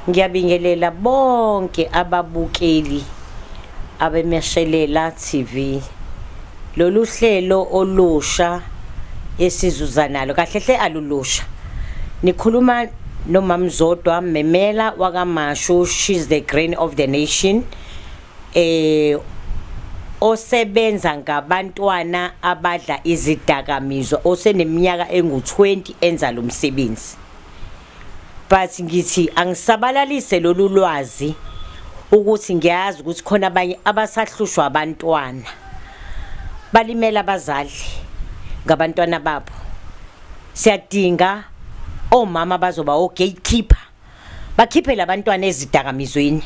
Ngiyabingelela bonke ababukeli abeMeshelela TV. Lolu hlelo olusha esizuza nalo kahle hle alulusha. Nikhuluma noMamZodwa Memela wakaMashu, she's the grain of the nation. Osebenza ngabantwana abadla izidakamizwa, oseneminyaka engu-20 enza lo msebenzi. But ngithi angisabalalise lolu lwazi ukuthi ngiyazi ukuthi khona abanye abasahlushwa abantwana, balimela abazali ngabantwana babo. Siyadinga omama bazoba o-gatekeeper, bakhiphe labantwana ezidakamizweni.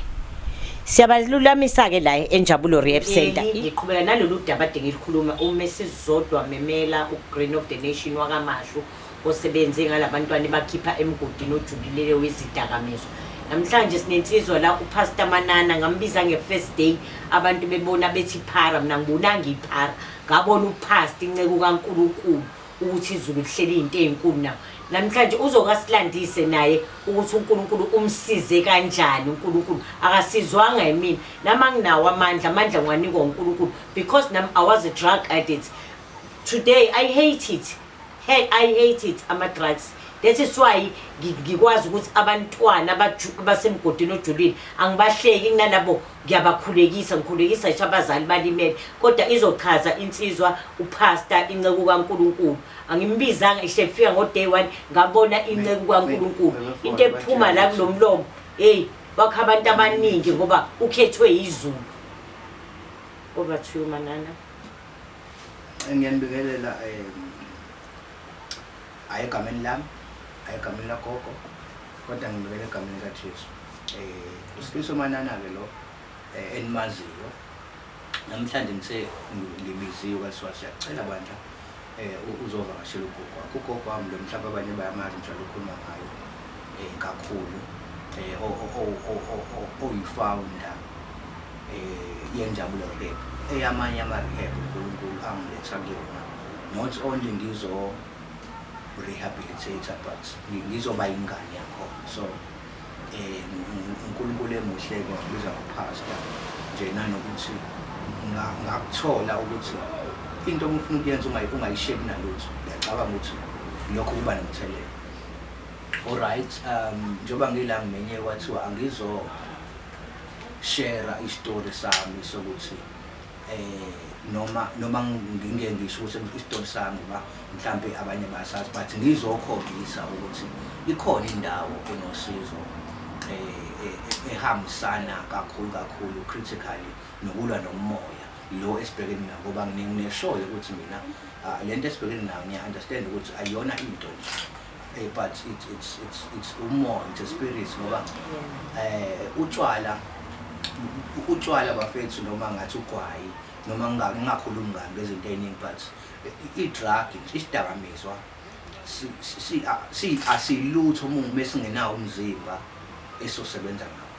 Siyabalulamisa-ke la eNjabulo Rehab Center. Ngiqhubeka nalolu daba ade ngilikhuluma, uMrs Zodwa Memela, uGrain of the Nation wakaMashu, osebenze ngalabantwana ebakhipha emgodini ojulile wezidakamizwa. Namhlanje sinensizwa la, uPastor Manana. Ngambiza nge-first day, abantu bebona bethi phara, mina ngibonanga iphara, ngabona upastor, inceku kaNkulunkulu, ukuthi izulu lihleli into ey'nkulu nawo. Namhlanje uzokasilandise naye ukuthi uNkulunkulu umsize kanjani. UNkulunkulu akasizwanga yimina, nami anginawo amandla, amandla ngiwanikwa uNkulunkulu, because nami I was a drug addict. Today I hate it. Hey, I hate it, ama-drugs. That is why ngikwazi ukuthi abantwana abasemgodini ojulile angibahleki, kunalabo ngiyabakhulekisa, ngikhulekisa ngisho abazali balimele. Kodwa izochaza insizwa, upastor, inceku kaNkulunkulu. Angimbizanga ishe fika ngo-day one, ngabona inceku kaNkulunkulu, into ephuma la kulo mlomo. Hey, wakha abantu abaningi ngoba ukhethwe yizulu. Over to you, Manana. Ngiyanibingelela, hayi egameni lami, hayi egameni lagogo, kodwa ngibikela egameni likaJesu. USifiso Manana-ke lo enimaziyo. Namhlanje ngise ngibiziwe, kwathiwa siyacela bandla uzovakashela ugogo wakho. Ugogo wami lo mhlawumbe abanye bayamazi, njalo ukhuluma ngayo kakhulu, oyi-founder yeNjabulo Rehab, eyamanye ama-rehab uNkulunkulu angiletha kuyona, not only ngizo rehabilitator but ngizoba ingane yakhona. So uNkulunkulu emuhle-ke wangibiza ngopastor nje, nanokuthi ngakuthola ukuthi into uma ufuna ukuyenza ungayishepi nalutho. Ngiyacabanga ukuthi lokho kuba nomthelela. Alright, njengoba ngila ngimenye, kwathiwa angizo share isitori sami sokuthi noma ngingeke ngisho ukuthi isitori sami, ngoba mhlambe abanye basazi, but ngizokhombisa ukuthi ikhona indawo enosizo ehambisana kakhulu kakhulu critically nokulwa nomoya lo esibhekene nawo, ngoba ngineshoyo ukuthi mina lento esibhekene nayo ngiya-understand ukuthi ayiyona into nje, but it's umoya, it's a spirit, ngoba utshwala bafethu, noma ngathi ugwayi, noma ngingakhulumi kabi ngezinto ey'ningi, but i-drug, isidakamizwa asilutho uma mesingenawo umzimba esosebenza ngawo.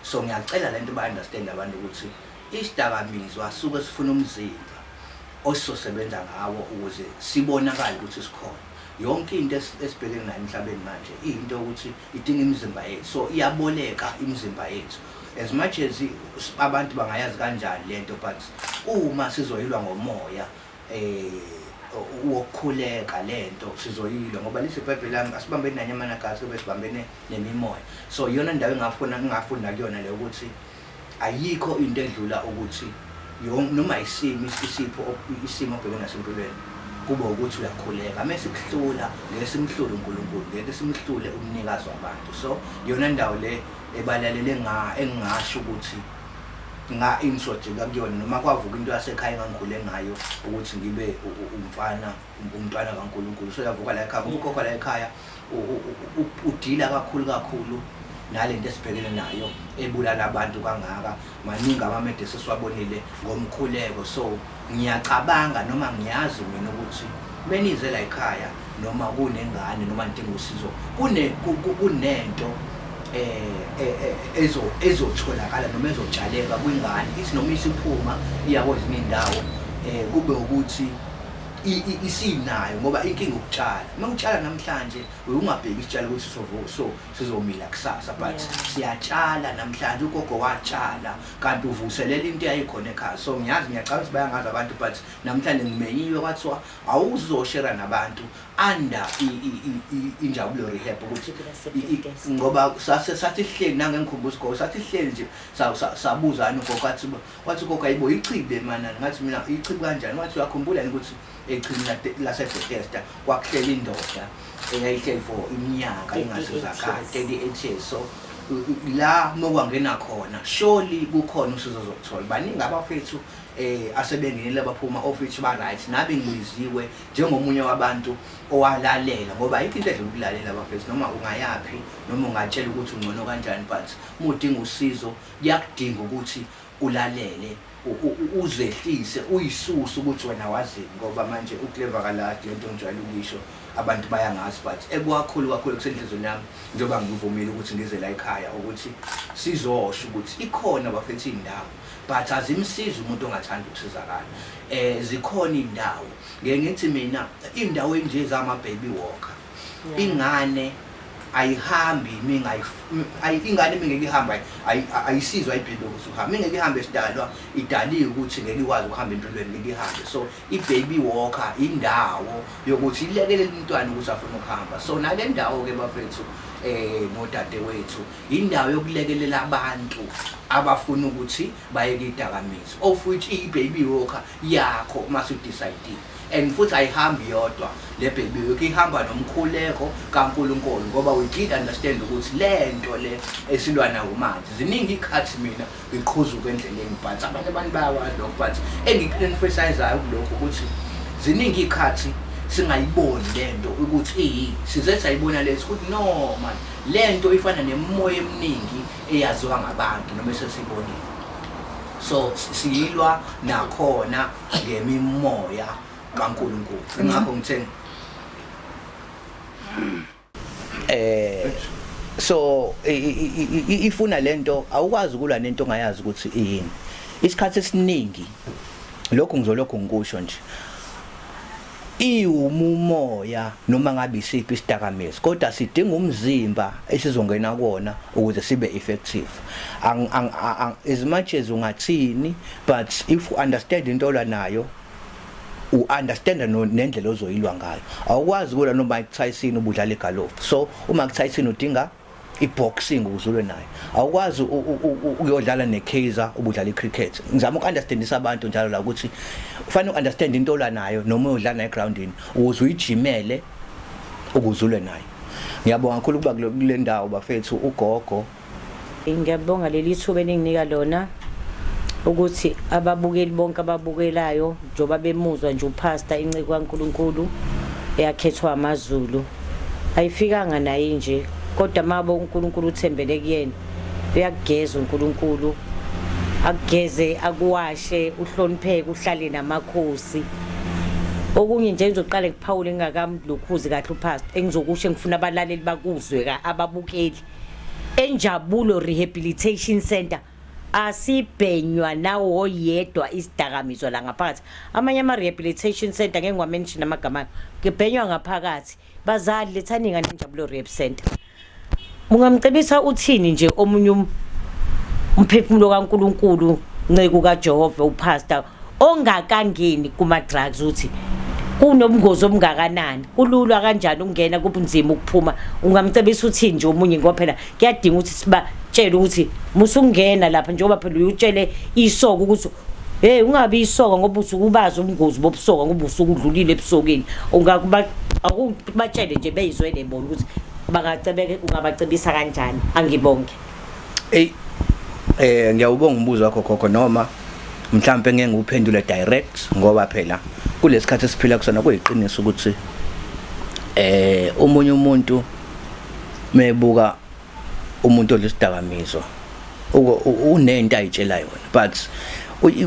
So ngiyacela lento ba-understand abantu ukuthi isidakamizwa suke sifuna umzimba osizosebenza ngawo ukuze sibonakale ukuthi sikhona. Yonke into esibhekene nayo emhlabeni manje iyinto yokuthi idinga imizimba yethu, so iyaboleka imizimba yethu. As much as abantu bangayazi kanjani lento, but uma sizoyilwa ngomoya wokukhuleka lento sizoyilwa, ngoba lithi iBhayibheli lami asibambeni nanyama nagazi, kube sibambene nemimoya. So iyona ndawo engafuna ngingafunda kuyona le ukuthi ayikho into edlula ukuthi noma isimo isipho isimo obhekene naso empilweni kube ukuthi uyakhuleka, mase kuhlula ngeke simhlule uNkulunkulu, ngeke simhlule umnikazi wabantu. So iyona ndawo le ebalalele nga engingasho ukuthi nga-introduce kuyona, noma kwavuka into yasekhaya engangikhule ngayo ukuthi ngibe umfana, umntwana kaNkulunkulu. So yavuka la ekhaya ngoba ukhokho la ekhaya udila kakhulu kakhulu nalento esibhekene nayo ebulala abantu kangaka. Maningi amamede sesiwabonile ngomkhuleko. So ngiyacabanga noma ngiyazi mina ukuthi benize la ekhaya noma kunengane noma nidinga usizo, kunento ezotholakala noma ezotshaleka kwingane, ithi noma isiphuma iya kwezinye iy'ndawo kube ukuthi Isinayo ngoba inkinga ukutshala. Uma utshala namhlanje ungabheki isitshalo ukuthi sovo so sizomila kusasa, but siyatshala namhlanje. Ugogo watshala kanti uvuselela into eyayikhona ekhaya. So ngiyazi, ngiyacabanga ukuthi bayangazi abantu, but namhlanje ngimenyiwe, kwathiwa awuzoshera nabantu under Injabulo Rehab ukuthi ngoba sase sathi sihleli nangengikhumbuza ugogo, sathi sihleli nje sabuzana ugogo, wathi wathi ugogo, "Ayibo, ichibi manani." Ngathi mina, "Ichibi kanjani?" Wathi, "Uyakhumbula yini ukuthi echibini laseBethesda kwakuhleli indoda eyayihleli for iminyaka ingasizakali, 38 years?" So la mokwangena khona surely kukhona usizo zokuthola. Baningi abafethu asebengenile baphuma, of which ba right. Nabe ngibiziwe njengomunye wabantu owalalela, ngoba ayikho into edlula ukulalela, abafethu. Noma ungayaphi, noma ungatshela ukuthi ungcono kanjani, but uma udinga usizo kuyakudinga ukuthi ulalele, uzehlise, uyisuse ukuthi wena wazini, ngoba manje uclever kaladi. Lento ngijwayele ukuyisho, abantu bayangazi, but ekukakhulu kakhulu kusenhlizweni yami, njengoba ngivumile ukuthi ngize la ekhaya ukuthi sizosho ukuthi ikhona, bafethu, iy'ndawo, but azimsizi umuntu ongathanda ukusizakala. Zikhona iy'ndawo, ngeke ngithi mina iy'ndawo enje zama-baby walker. Ingane ayihambi ingane mingeke ihambe, ayisizwa i-baby ukuthi uhambe. Mingeke ihambe, sidalwa idaliwe ukuthi ngeke ikwazi ukuhamba empilweni, ngeke ihambe. So i-baby walker indawo yokuthi ilekelele umntwana ukuthi afune ukuhamba. So nale ndawo-ke, bafethu nodadewethu, indawo yokulekelela abantu abafuna ukuthi bayeke idakamizwa, of which i-baby walker yakho uma usu-decide. And futhi ayihambi yodwa le baby walker, ihamba nomkhuleko kaNkulunkulu, ngoba we did understand ukuthi le nto le esilwa nawo manje, ziningi ikhathi mina ngiqhuzuka endleleni, but abanye abantu bayakwazi lokho. But engiku-emphasizayo kulokho ukuthi ziningi ikhathi singayiboni lento ukuthi iyi, size sayibona lethi ukuthi no man, lento ifana nemimoya eminingi eyaziwa ngabantu noma esesiyibonile. So siyilwa nakhona ngemimoya kaNkulunkulu. Ingakho ngithe so ifuna lento, awukwazi ukulwa nento ongayazi ukuthi iyini. Isikhathi esiningi lokhu ngizolokhu ngikusho nje, iwumumoya noma ngabe isiphi isidakamizwa, kodwa sidinga umzimba esizongena kuwona ukuze sibe effective. As much as ungathini, but if you understand into olwa nayo, u-understand nendlela ozoyilwa ngayo. Awukwazi ukulwa noMike Tyson ubudlala igalofu. So uMike Tyson udinga i-boxing ukuze ulwe naye. Awukwazi ukuyodlala ne-Kaizer ubudlala i-cricket. Ngizama uku-understandisa abantu njalo la ukuthi ufanele u-understand into olwa nayo noma uyodlala nayo egroundini ukuze uyijimele ukuze ulwe nayo. Ngiyabonga kakhulu ukuba kule ndawo, bafethu, ugogo. Ngiyabonga leli thuba eninginika lona ukuthi ababukeli bonke ababukelayo, njengoba bemuzwa nje upastor, inceku kaNkulunkulu eyakhethwa amaZulu, ayifikanga naye nje, kodwa mabo uNkulunkulu uthembele kuyena. Uyakugeza uNkulunkulu, akugeze, akuwashe, uhlonipheke, uhlale namakhosi. Okunye nje ngizoqala ngiphawule ngingakamlokhuzi kahle upastor, engizokusho engifuna abalaleli bakuzwe ka ababukeli, Enjabulo Rehabilitation Center asibhenywa nawo yedwa isidakamizwa la ngaphakathi. Amanye ama-rehabilitation center ngeke ngiwa-mention amagama ayo, kubhenywa ngaphakathi. Bazali, lethani ingane Enjabulo Rehab Center. Ungamcebisa uthini nje omunye umphefumulo kaNkulunkulu, nceku kaJehova, upastor ongakangeni kuma-drugs, uthi kunobungozi obungakanani, kulula kanjani ukungena, kubunzima ukuphuma? Ungamcebisa uthini nje omunye? Ngoba phela kuyadinga ukuthi sibatshele ukuthi musungena lapha, njengoba phela uyutshele isoka ukuthi hey, ungabi isoka, ngoba usuke ubazi ubungozi bobusoka, ngoba usuke udlulile ebusokeni. Ungakuba akubatshele nje beyizwele bona ukuthi bangacebeke, ungabacebisa kanjani? Angibonge. Ey, ngiyawubonga umbuzo wakho, gogo, noma mhlambe ngeke ngiwuphendule direct, ngoba phela kulesikhathi esiphila kusona kuyiqiniso ukuthi omunye umuntu mebuka umuntu odla isidakamizwa unento ayitshela yona. But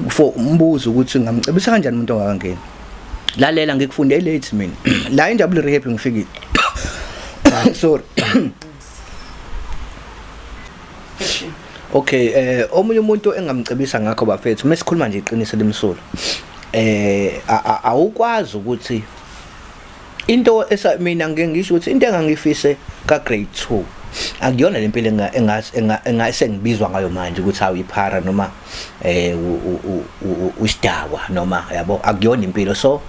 for umbuzo ukuthi ngamcebisa kanjani umuntu ongakangeni, lalela, ngikufunde late mina la Injabulo Rehab ngifikile, sorry. Okay, omunye umuntu engamcebisa ngakho, bafethu, mesikhuluma nje iqiniso lemsolo. Awukwazi ukuthi into esa mina ngike ngisho ukuthi into engangifise ka grade 2 akuyona lempilo engasengibizwa ngayo manje ukuthi awuyiphara noma usidakwa noma yabo, akuyona impilo. So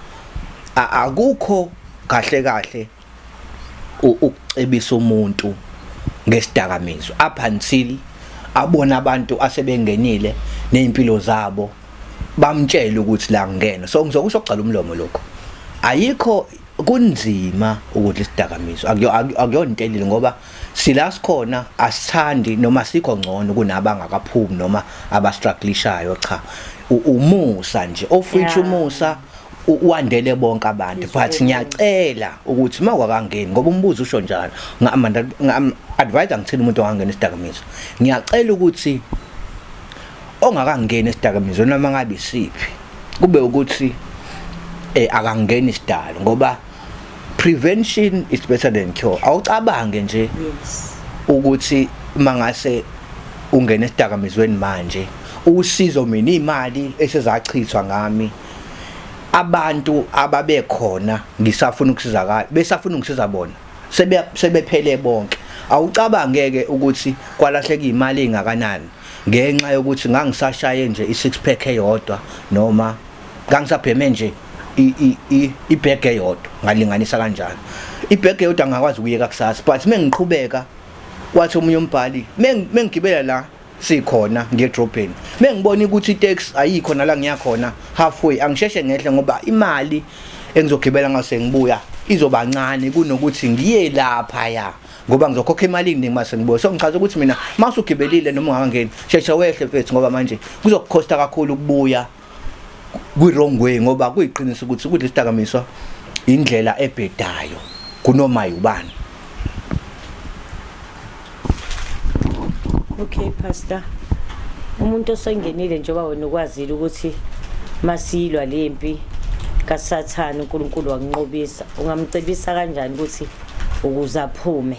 akukho kahle kahle ukucebisa umuntu ngesidakamizwa up until abona abantu asebengenile nezimpilo zabo bamtshele ukuthi la ngena. So ngizokusho okugcala umlomo lokho, ayikho, kunzima ukudla isidakamizwa, akuyona into elile ngoba sila sikhona asithandi noma sikho ngcono kunabangakaphumi noma abastrugglishayo. Cha, umusa nje of which umusa wandele bonke abantu, but ngiyacela ukuthi uma kwakangeni, ngoba umbuzo usho njalo, nga-advise ngithini umuntu ongangena isidakamizwa, ngiyacela ukuthi ongakangeni esidakamizwa noma ngabe isiphi kube ukuthi akangeni isidalo, ngoba prevention is better than cure. Awucabange nje ukuthi mangase ungene esidakamizweni manje, usizo mina imali esezachithwa ngami, abantu ababekhona ngisafuna ukusizakala besafuna ukungisiza bona sebephele bonke. Awucabangeke ukuthi kwalahleka imali engakanani ngenxa yokuthi ngangisashaye nje i-six pack eyodwa noma ngangisabheme nje ibhege eyodwa. Ngalinganisa kanjalo, ibhege eyodwa ngakwazi ukuyeka kusasa, but mengiqhubeka wathi omunye umbhali mengigibela la sikhona ngiye edrobheni, mengibona ukuthi itaxi ayikho nala ngiyakhona halfway, angisheshe ngehle ngoba imali engizogibela ngase ngibuya izoba ncane kunokuthi ngiye lapha ya, ngoba ngizokhokha imali eningi mase ngibuya. So ngichaza ukuthi mina masugibelile noma ungakangeni, sheshe wehle mfethu, ngoba manje kuzokukhosta kakhulu ukubuya kwi-wrong way, ngoba kuyiqiniso ukuthi ukudla isidakamizwa indlela ebhedayo kunoma yubani. Okay pastor, umuntu osengenile, njengoba wena ukwazile ukuthi masiyilwa lempi kaSathane uNkulunkulu wakunqobisa, ungamcebisa kanjani ukuthi ukuze aphume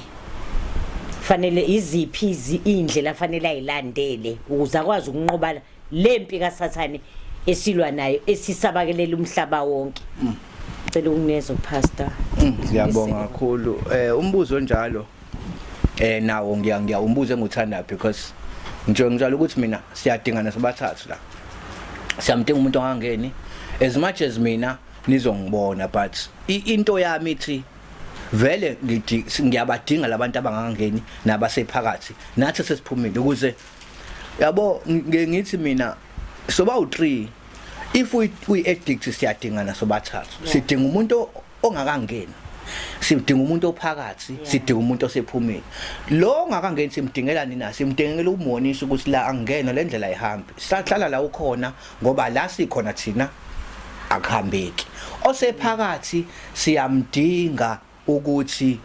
fanele iziphi indlela afanele ayilandele ukuze akwazi ukunqoba lempi kaSathane esilwa nayo esisabakelela umhlaba wonke? Cela ukunezwa, pastor. Ngiyabonga kakhulu. Umbuzo onjalo nawo ngiya umbuzo enguthandayo, because nje ngitshela ukuthi mina siyadingana sobathathu la. Siyamdinga umuntu ongangeni, as much as mina nizongibona, but into yami ithi vele ngithi ngiyabadinga labantu abangangeni nabasephakathi nathi sesiphumile, ukuze yabo ngike ngithi mina soba u3 if we addict siyadingana sobathathu. Sidinga umuntu ongakangeni, sidinga umuntu ophakathi, sidinga umuntu osephumile. Lo ongakangeni simdingela nina? Simdingela ukumbonisa ukuthi la angena le ndlela ayihambi, sahlala la ukhona ngoba la sikhona thina akuhambeki. Osephakathi siyamdinga ukuthi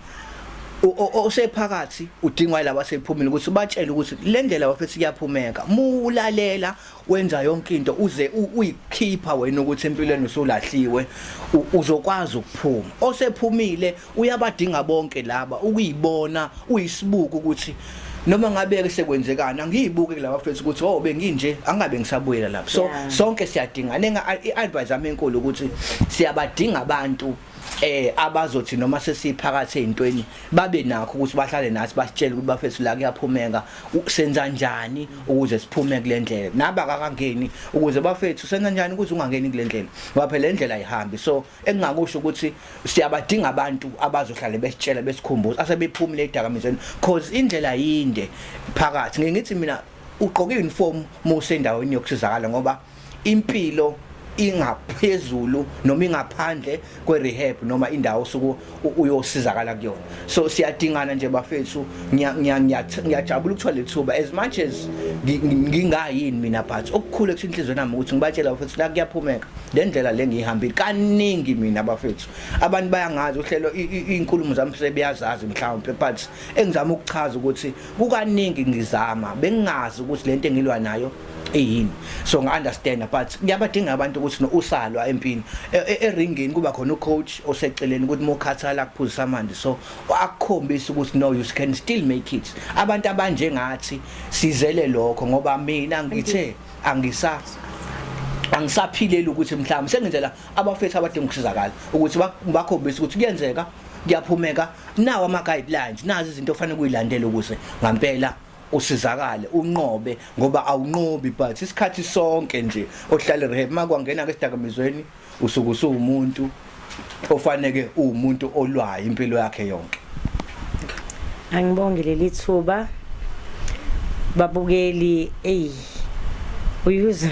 osephakathi udingwa yilabo asephumile ukuthi ubatshele ukuthi le ndlela bafethu kuyaphumeka, mulalela wenza yonke into uze uyikhipha wena ukuthi empilweni usulahliwe, uzokwazi ukuphuma. Osephumile uyabadinga bonke laba ukuyibona uyisibuko ukuthi noma ngabe ke sekwenzekana angiyibuke kulaba bafethu ukuthi oh benginje, angabe ngisabuyela lapho. So sonke siyadinga nenga i-advice yami enkulu ukuthi siyabadinga abantu abazothi noma sesiphakathi ezintweni babe nakho ukuthi bahlale nathi basitshele ukuthi bafethu la kuyaphumeka, senza njani ukuze siphume kule ndlela, naba kakangeni ukuze bafethu senza njani ukuze ungangeni kule ndlela, ngoba phela le ndlela ayihambi. So engingakusho ukuthi siyabadinga abantu abazohlale besitshela besikhumbuza asebephumile edakamizweni, cause indlela yinde phakathi. Ngike ngithi mina ugqoke uniform musendaweni yokusizakala, ngoba impilo ingaphezulu noma ingaphandle kwe-rehab noma indawo osuke uyosizakala kuyona. So siyadingana nje bafethu. Ngiyajabula ukuthola lethuba, as much as ngingayini mina, but okukhulu ekuthi inhliziyo nami ukuthi ngibatshela bafethu la kuyaphumeka, le ndlela le ngiyihambile kaningi mina bafethu. Abantu bayangazi uhlelo, iy'nkulumo zami sebeyazazi mhlawumbe, but engizama ukuchaza ukuthi kukaningi ngizama bengingazi ukuthi lento engilwa nayo eyini, so nga-understand. But kuyabadinga abantu ukuthi no usalwa empini eringini kuba khona ucoach oseceleni ukuthi uma ukhathala akuphuzisa amanzi, so akukhombisa ukuthi no, you can still make it. Abantu abanjengathi sizele lokho, ngoba mina ngithe angisa Angisaphileli ukuthi mhlawumbe sengenzela abafethu abadinga ukusizakala ukuthi bakhombise ukuthi kuyenzeka, kuyaphumeka, nawo ama guidelines, nazi izinto ofanele kuyilandela ukuze ngampela usizakale, unqobe, ngoba awunqobi. But isikhathi sonke nje ohlala rehab, makwangena ke esidakamizweni, usuke usuwumuntu ofaneke, uwumuntu olwayo impilo yakhe yonke. Angibonge leli thuba, babukeli. Ey, uyuza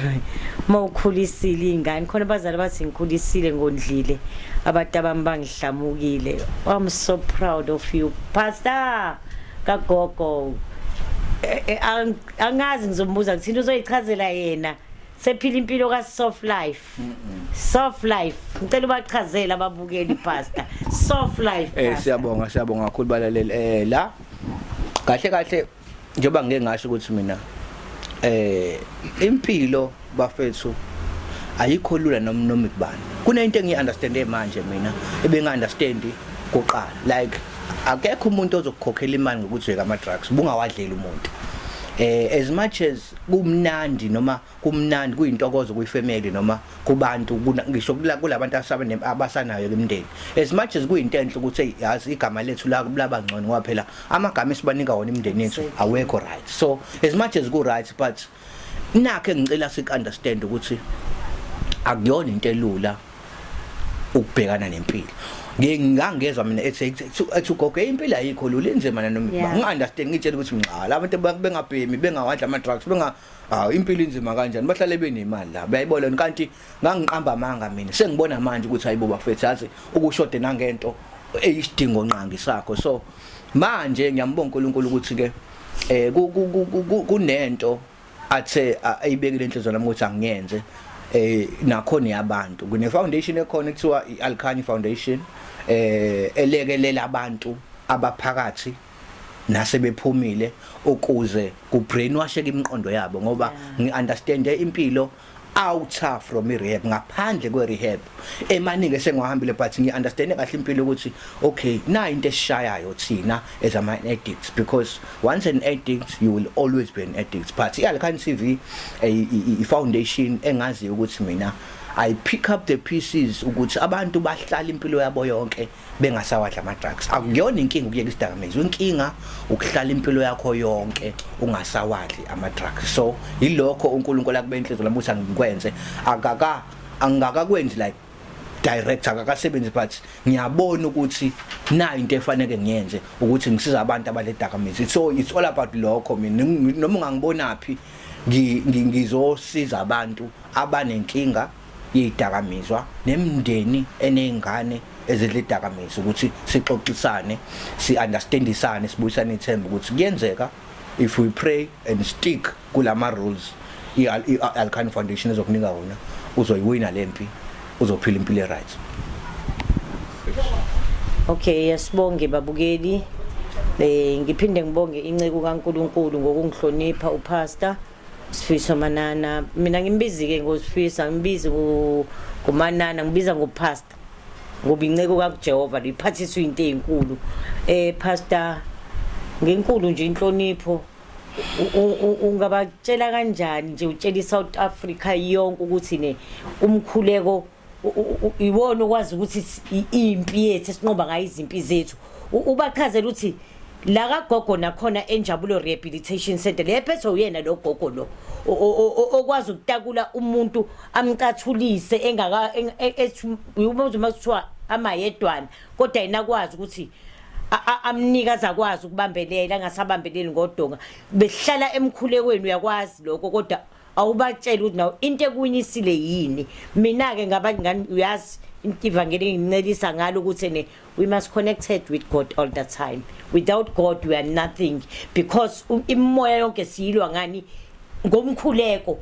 mawukhulisile ingane khona, abazali bathi ngikhulisile, ngondlile, abantu abami bangihlamukile. I'm so proud of you, pastor kagogo. Angazi ngizombuza kuthini, uzoyichazela yena, sephila impilo ka soft life, soft life. Ngicela ubachazele ababukeli, pastor, soft life. Pastor. Siyabonga, siyabonga kakhulu balaleli. La kahle kahle, njengoba ngike ngasho ukuthi mina impilo bafethu ayikho lula noma kubani. Kunento engiyi-understande manje mina ebenga-understand kuqala, like akekho umuntu ozokukhokhela imali ngokuthi uyeka ama-drugs bungawadlela umuntu. As much as kumnandi noma kumnandi, kuyintokozo kuyifamily noma kubantu, ngisho kulabantu abasanayo emndeni, as much as kuyinto enhle ukuthi hey, yazi igama lethu la laba ngcono, ngoba phela amagama esibanika wona imindeni yethu awekho right. So as much as ku right, but nakhe ngicela sik understand ukuthi akuyona into elula ukubhekana nempilo. Ngike ngangezwa mina ethi ugogo, "Hey, impilo ayikho lula, inzima noma." Ngi-understand, ngitshela ukuthi nca labantu bengabhemi, bengawadla ama-drugs, benga hawu, impilo inzima kanjani, bahlale benemali la, bayayibona. Kanti ngangiqamba amanga mina. Sengibona manje ukuthi hayibo bafethu, yazi ukushode nangento eyisidingo nqangi sakho. So manje ngiyambonga uNkulunkulu ukuthi ke kunento athe ayibekile enhliziyweni nami ukuthi angiyenze nakhona yabantu. Kune foundation ekhona ekuthiwa iAlkhani Foundation, elekelela abantu abaphakathi nasebephumile ukuze ku brainwasheke imiqondo yabo, ngoba ngi-understand impilo outer from i-rehab, ngaphandle kwe-rehab emaningi esengiwahambile, but ngi-understand kahle impilo ukuthi okay, na into esishayayo thina as ama-addicts, because once an addict you will always be an addict. But i-Alkhani TV, i-foundation engaziyo ukuthi mina I pick up the pieces ukuthi abantu bahlala impilo yabo yonke bengasawadla ama-drugs. Akuyona inkinga ukuyeka isidakamizwa, inkinga ukuhlala impilo yakho yonke ungasawadli ama-drugs. So yilokho uNkulunkulu akube inhliziyo lami ukuthi angikwenze. Akaka angakakwenzi like direct, akakasebenzi, but ngiyabona ukuthi nayo into efanele ngiyenze ukuthi ngisiza abantu abaledakamizwa. So it's all about lokho. Mina noma ungangibonaphi, ngizosiza abantu abanenkinga yezidakamizwa nemindeni enezingane ezidla idakamizwa ukuthi sixoxisane, si-understandisane, sibuyisane ithemba ukuthi kuyenzeka if we pray and stick kulama rules i-Alkhani Foundation ezokunika wona, uzoyiwina lempi, uzophila impilo e-right. Okay, yasibonge babukeli. Ngiphinde ngibonge inceku kaNkuluNkulu ngokungihlonipha, upastor Sifiso Manana. Mina ngimbizi ke ngoSifiso, angimbizi ngoManana, ngibiza ngopastor. Ngoba inceku kaJehova liphathiswa into ezinkulu. Pastor, ngenkulu nje inhlonipho, ungabatshela kanjani nje, utshela iSouth Africa yonke ukuthi ne umkhuleko iwona okwazi ukuthi impi yethu esinqoba ngayo izimpi zethu? Ubachazela ukuthi la kagogo nakhona eNjabulo Rehabilitation Center le phethwe uyena lo gogo lo okwazi ukutakula umuntu amcathulise engaka ethi umuntu makuthiwa amayedwana, kodwa yena akwazi ukuthi amnika azakwazi ukubambelela, angasabambeleli ngodonga, behlala emkhulekweni. Uyakwazi lokho, kodwa awubatshela ukuthi nawo into ekuwinisile yini? Mina-ke ngaba ngani, uyazi ivangeli engincelisa ngalo ukuthi ne we must connected with God all the time. Without God we are nothing, because imimoya yonke siyilwa ngani? Ngomkhuleko,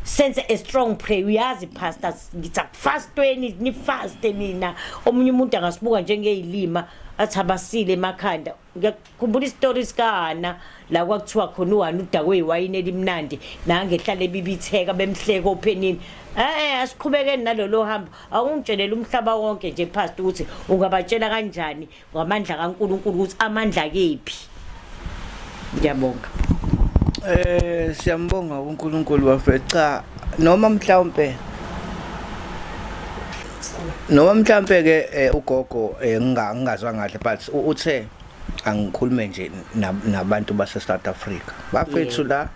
senze a strong prayer. Uyazi pastor, ngithi akufastweni, nifaste nina. Omunye umuntu angasibuka njengeyilima, athi abasile emakhanda. Ngiyakhumbula isitori sikaHana la kwakuthiwa khona uHana udakwe iwayini elimnandi, nangehlala ebibitheka, bemhleka ophenini. Asiqhubekeni nalolo hambo. Awungitshelele umhlaba wonke nje, pastor, ukuthi ungabatshela kanjani ngamandla kaNkuluNkulu, ukuthi amandla kephi. Ngiyabonga. Siyambonga uNkulunkulu bafethu. Cha, noma mhlawumbe Noma mhlambe ke ugogo ngingazwanga kahle, but uthe angikhulume nje nabantu base South Africa. Bafethu la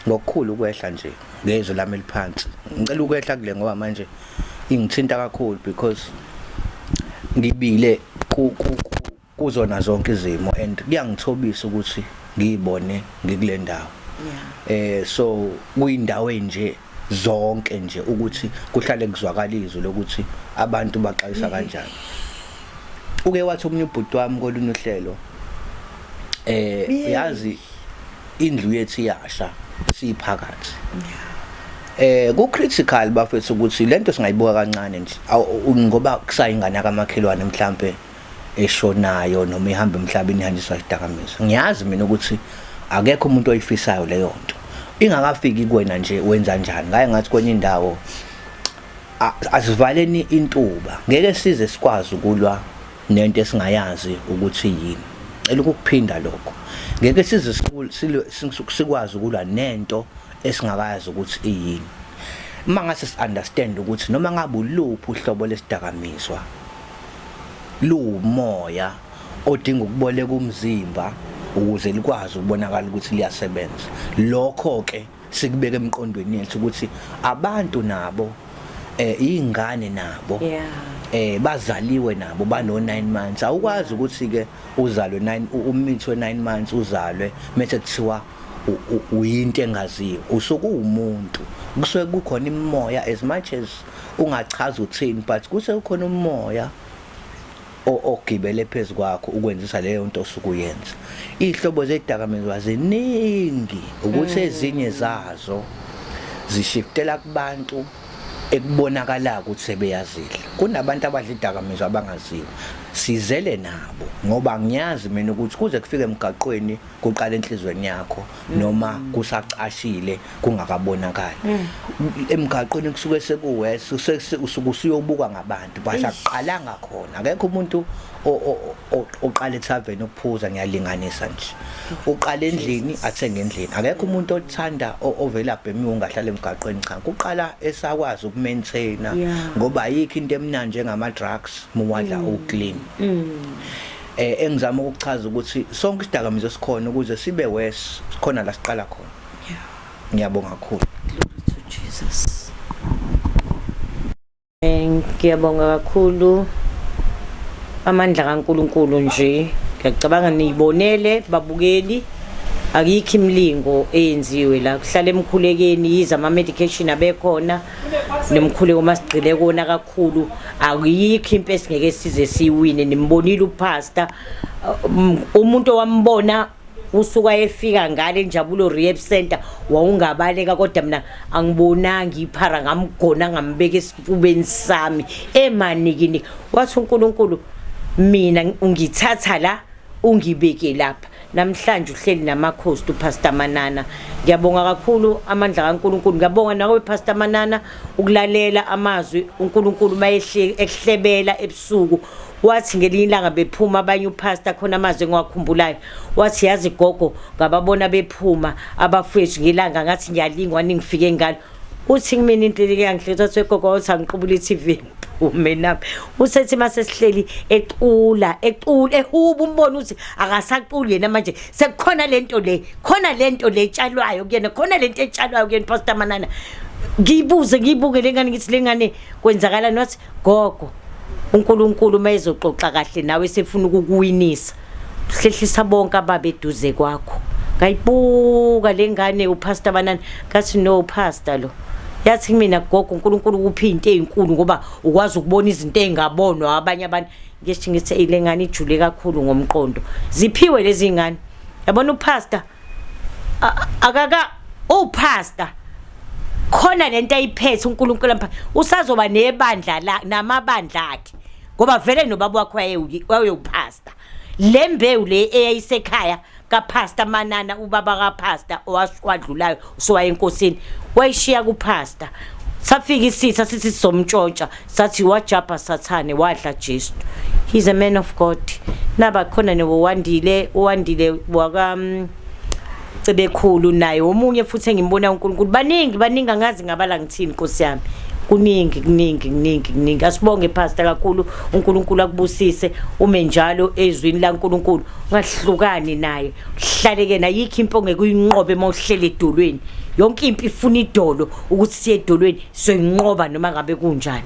ngokukhulu ukwehla nje ngezwi lami eliphansi. Ngicela ukwehla kule ngoba manje ingithinta kakhulu because ngibile kuzona zonke izimo and kuyangithobisa ukuthi ngiyibone ngikule ndawo. So kuyindawo enje zonke nje ukuthi kuhlale kuzwakala izwi lokuthi abantu baxwayisa kanjani. Uke wathi omunye ubhuti wami kolunye uhlelo, yazi indlu yethu iyasha siphakathi. Ku critical bafethu ukuthi lento singayibuka kancane nje ngoba kusayingane kamakhelwane mhlambe eshonayo noma ihamba emhlabeni ihanjiswa isidakamizwa. Ngiyazi mina ukuthi akekho umuntu oyifisayo leyo nto. Ingakafiki kuwena nje wenza njani? Ngaye ngathi kwenye indawo asivaleni intuba, ngeke size sikwazi ukulwa nento esingayazi ukuthi yini. Cela ukukuphinda lokho. Ngeke size sikwazi ukulwa nento esingakayazi ukuthi iyini. Uma ngase si-understand ukuthi noma ngabe uluphi uhlobo lesidakamizwa luwumoya odinga ukuboleka umzimba ukuze likwazi ukubonakala ukuthi liyasebenza. Lokho ke sikubeka emqondweni yethu ukuthi abantu nabo ingane nabo bazaliwe nabo bano 9 months. Awukwazi ukuthi ke uzalwe 9, umithwe 9 months uzalwe mase kuthiwa uyinto engaziwa, usuke uwumuntu. Kusuke kukhona imimoya, as much as ungachaza uthini, but kusuke kukhona umoya ogibele phezu kwakho ukwenzisa leyo nto osuke uyenza. Iy'hlobo zedakamizwa ziningi, ukuthi ezinye zazo zishiftela kubantu ekubonakala ukuthi sebeyazidla. Kunabantu abadla idakamizwa abangaziwa, sizele nabo ngoba ngiyazi mina ukuthi kuze kufike emgaqweni kuqala enhlizweni yakho noma kusacashile kungakabonakali. Emgaqweni kusuke sekuwes, usuke usuyobukwa ngabantu, but akuqalanga khona. Akekho umuntu oqala ethaveni ukuphuza, ngiyalinganisa nje. Uqala endlini athenge endlini. Akekho umuntu othanda ovela bhemiwe ungahlala emgaqweni, cha. Kuqala esakwazi ukumaintaina ngoba ayikho into emnandi njengama drugs muwadla uclean. Engizama ukuchaza ukuthi sonke isidakamizwa esikhona ukuze sibe worse sikhona la siqala khona. Ngiyabonga kakhulu. Glory to Jesus. Ngiyabonga kakhulu amandla kaNkuluNkulu nje. Ngiyacabanga niyibonele babukeli, akikho imilingo eyenziwe la, kuhlala emkhulekeni, yize ama medication abekhona nomkhuleko masigcile kona kakhulu, akuyikho impi esingeke size siwine. Nimbonile upastor, umuntu owambona usuka efika ngale Njabulo Rehab Center wawungabaleka, kodwa mina angibonanga iphara, ngamgona ngambeka esifubeni sami emanikini. Wathi uNkulunkulu mina ungithatha la ungibeke lapha, namhlanje uhleli namakhosi uPastor Manana. Ngiyabonga kakhulu amandla kaNkulunkulu. Ngiyabonga nawe Pastor Manana ukulalela amazwi uNkulunkulu mayehle ekuhlebela ebusuku. Wathi ngelinye ilanga bephuma abanye upastor, khona amazwi engiwakhumbulayo, wathi yazi gogo ngababona bephuma abafowethu ngelanga ngathi ngiyalingwa ningifike ngalo. Uthi kumina into eyangihleka, wathi gogo wathi angiqubula i-TV ngiphume nami. Usethi mase sihleli ecula ecula ehuba, umbona ukuthi akasaculi yena manje, sekukhona lento le, khona lento le etshalwayo kuyena, khona lento etshalwayo kuyena Pastor Manana. Ngiyibuze ngiyibuke lengane, ngithi lengane kwenzakalani? Wathi gogo uNkulunkulu mayezoxoxa kahle nawe sefuna ukukuwinisa, hlehlisa bonke ababeduze kwakho. Ngayibuka lengane uPastor Manana, ngathi no pastor lo. Yathi mina gogo uNkulunkulu ukuphi into ezinkulu ngoba ukwazi ukubona izinto ezingabonwa abanye abantu. Ngisho ngithi le ngane ijule kakhulu ngomqondo. Ziphiwe lezi ngane. Yabona upastor akaka upastor khona lento ayiphethe uNkulunkulu ampha, usazoba nebandla la namabandla akhe ngoba vele nobaba wakho wayewupastor. Le mbewu le eyayisekhaya kaPastor Manana, ubaba kaPastor owadlulayo sowayenkosini, wayishiya kuPastor. Safika isitha sithi sizomtshontsha, sathi wajabha Sathane wadla Jesu. He's a man of God. Naba khona nowandile, uwandile waka Cebekhulu naye omunye futhi engimbona uNkulunkulu. Baningi baningi, angazi ngabala ngithini Nkosi yami. Kuningi, kuningi, kuningi, kuningi. Asibonge, Pastor, kakhulu. UNkulunkulu akubusise, ume njalo ezwini laNkulunkulu, ungahlukani naye, hlaleke nayikho impi ongeke uyinqobe uma uhleli edolweni. Yonke impi ifuna idolo, ukuthi siye edolweni, soyinqoba noma ngabe kunjani.